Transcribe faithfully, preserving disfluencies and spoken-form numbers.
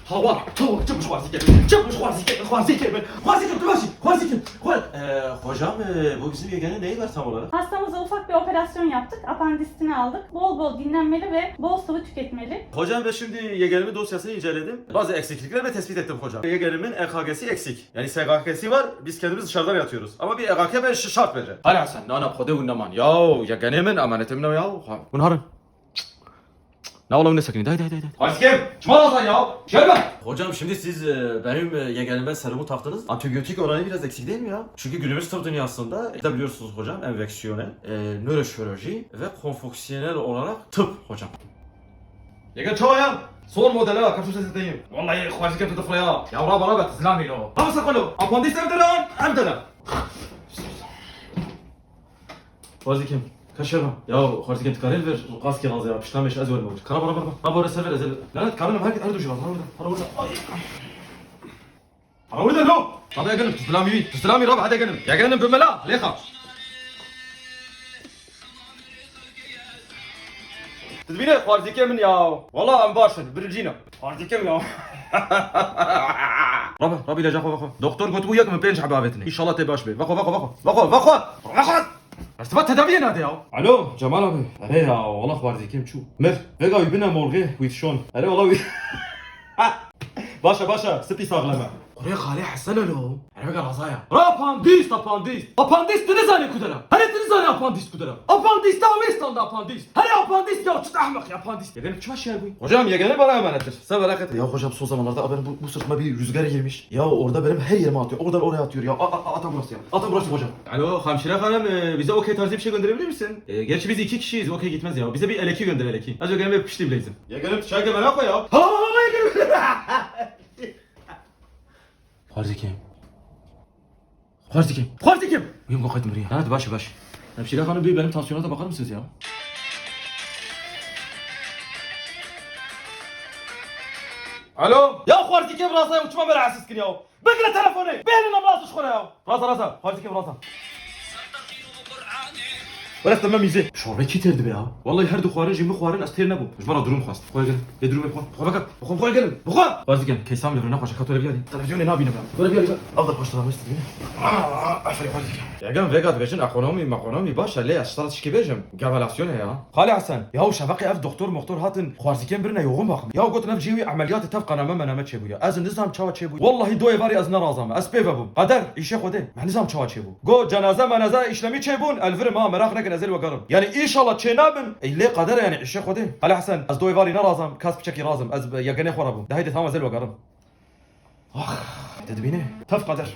Hawa, hawa, çabuk xwarzî kir. Çabuk xwarzî kir, xwarzî kir. Xwarzî kir, tu baş î, xwarzî kir. Xwar-, Ee, hocam, ee, bu bizim Y G N'in neyi var tam olarak? Hastamıza ufak bir operasyon yaptık. Apandisini aldık. Bol bol dinlenmeli ve bol sıvı tüketmeli. Hocam, ben şimdi Y G N'in dosyasını inceledim. Bazı eksiklikler de tespit ettim hocam. Y G N'in E K G'si eksik. Yani S K G'si var, biz kendimiz dışarıdan yatıyoruz. Ama bir E K G ben ş-, şart vereceğim. Hala sen, nana, xwedê hûn neman. Yaw, Y G N min, emanetim ne yaw? Ha, hûn harin. Na oğlum ne sakın. Day, day, day, day. Aşkım, çima lazan ya? Gelme. Hocam, şimdi siz, e, benim, e, Y G N'ime serumu taktınız. Antibiyotik oranı biraz eksik değil mi ya? Çünkü günümüz tıp dünyasında, e, biliyorsunuz hocam, enfeksiyonel, e, nöroşirurji ve konfonksiyonel olarak tıp hocam. Y G N çawa ya? Son modele, kaç ses edeyim? Vallahi xwarzî kir tu dixwe ya. Ya raba, raba, tizlamî lo. Raba, sakın lo. Apandis ev dere, ev dere. Xwarzî kim? Kaşera. Ya xwarzî kim, tu karê ver, qas ki razı ya. Pişta meş ez verme. Kara, bara, bara. Raba, raba, sever, ezel. Lanet, karın her, her duşu razı. Raba, raba. Ay. Raba, raba, no. Raba, ya genim, tizlamî, tizlamî, raba, hadi genim. Ya genim, bimela, lexa. Dibîne xwarzîkê min ya. Wala em baş in, birincî ne. Xwarzîkê min ya. Rabe, Rabe, îlaca xwe, xwe. Doktor got bû yek min pênc hebe avêtine. Înşallah tê baş bê. Vexwe, vexwe, vexwe. Vexwe, vexwe. Vexwe. Ez tiba tedaviyê nade ya. Alo, Cemal abi. Erê ya, wala xwarzîkê min çû. Mir. Vêga wî bine morgê, wî dişon. Erê wala wî. Baş e, baş e. Spî saxlem e. Kurê Xalê Hesen alo. Herwega razaya. Ra apandîst, apandîst. Apandîst tu nizanî ku dera. Herê tu nizanî apandîst ku dera. Apandîst ta wê standa apandîst. Herê apandîst ya, çi ehmeq ya apandîst. Y G N çima şer bû? Hocam, Y G N bana emanettir. Sen merak etme. Ya hocam, son zamanlarda benim bu, bu sırtıma bir rüzgar girmiş. Ya orada benim her yerime atıyor. Oradan oraya atıyor ya. A, a, a, ata burası ya. Ata burası hocam. Alo, hemşire hanım, e, bize okey tarzı bir şey gönderebilir misin? E, gerçi biz iki kişiyiz, okey gitmez ya. Bize bir eleki gönder, eleki. Az önce bir pişti bileydim. Y G N çay merak ya. Ha, ha, ha, ha, Y G N. Xwarzîkê. Xwarzîkê. Xwarzîkê. Uyum kokaydım buraya. Evet, baş, baş. Hemşire hanım, bir benim tansiyonata bakar mısınız ya? Alo. Ya xwarzîkê, razaya, uçma berahatsiz kir ya. Bigire telefonê. Bêhnin em razı xwara ya. Raza, raza. Xwarzîkê, raza. Were, ez temem îzê. Şorbe kî têr dibe ya? Wallahî her du xwarin jî min xwarin, ez têr nebûm. Ji me re durum xwest. Xwe gelin. Lê durum xwe. Xwe veke. Xwe, xwe gelin. Xwe. Xwarzîkê, keysam li vir nexweş e, ka tu re biyarî. Televizyonê nabînim ya. Tu re biyarî. Ev de xweş dira, west dibîne. Aa, aferî xwarzîkê. Ya gem vêga dibêjin ekonomî mekonomî baş e, lê ez ji te re tişkî bêjim. Gevelasyon e ya. Xalê Hesen, ya şeveqê ev doktor moktor hatin xwarzîkên birine yoxin baxim. Ya gotin ev cihê wî emeliyatê tev qename mename çêbûye. Ez nizam çawa çêbûye. Wallahî doyê varî ez nerazam. Ez pê ve bûm. Qeder, îşê Xwedê. Me nizam çawa çêbû. Go cenaze menaze îşlemî çêbûn, ez li vir im ha, meraq nekin, ez ê li we gerim. Yani înşallah çê nabin. Ey lê qeder e yani, îşê Xwedê. Xalê Hesen, ez doyê varî nerazam, kes piçekî razim. Ez bi Y G N xwe re bûm. De heydê tamam, ez ê li we gerim. Ax, te dibîne? Tev qeder.